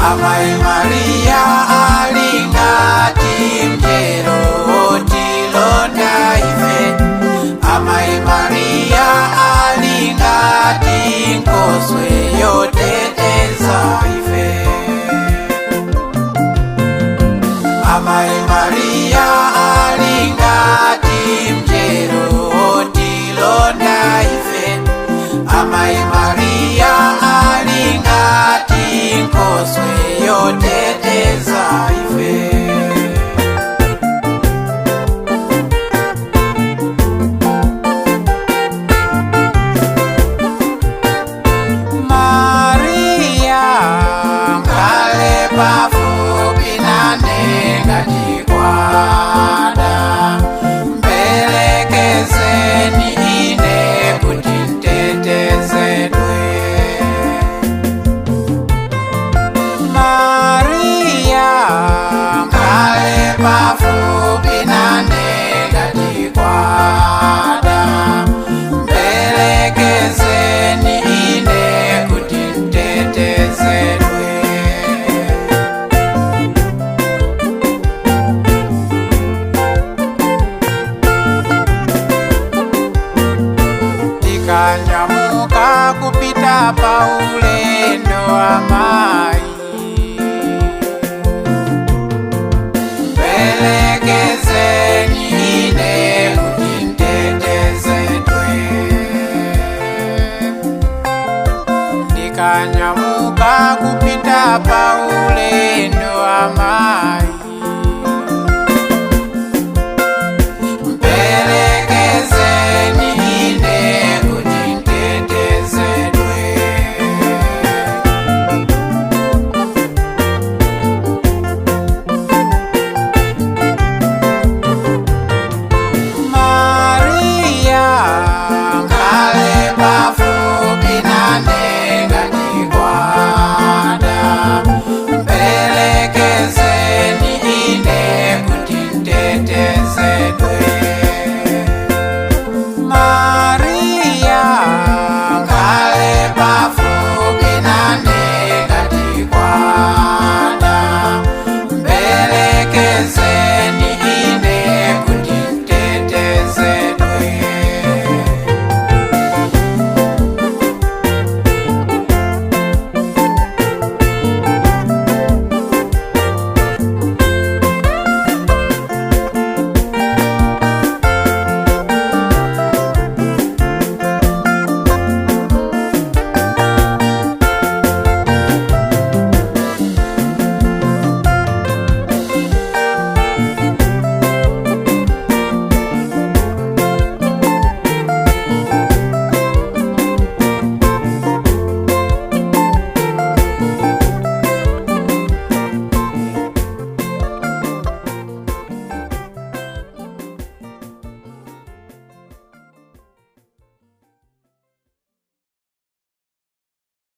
Amai Maria alingati mjero tilonda ife. Amai Maria alingati nkoswe yoteteza ife. Amai Maria alingati mjero tilonda ife. Amai Maria alingati nkoswe yoteteza ife. Maria ngale pafupi nane ngatikwada, mbelekezeni ine kuti ntetezedwe. Maria ngale pafupi nane ngatikwada, mbelekezeni ine kuti ntetezedwe. Tikanyamuka kupita paulendo amai, mbelekezeni ine kuti ntetezedwe. Ndikanyamuka kupita paulendo amai.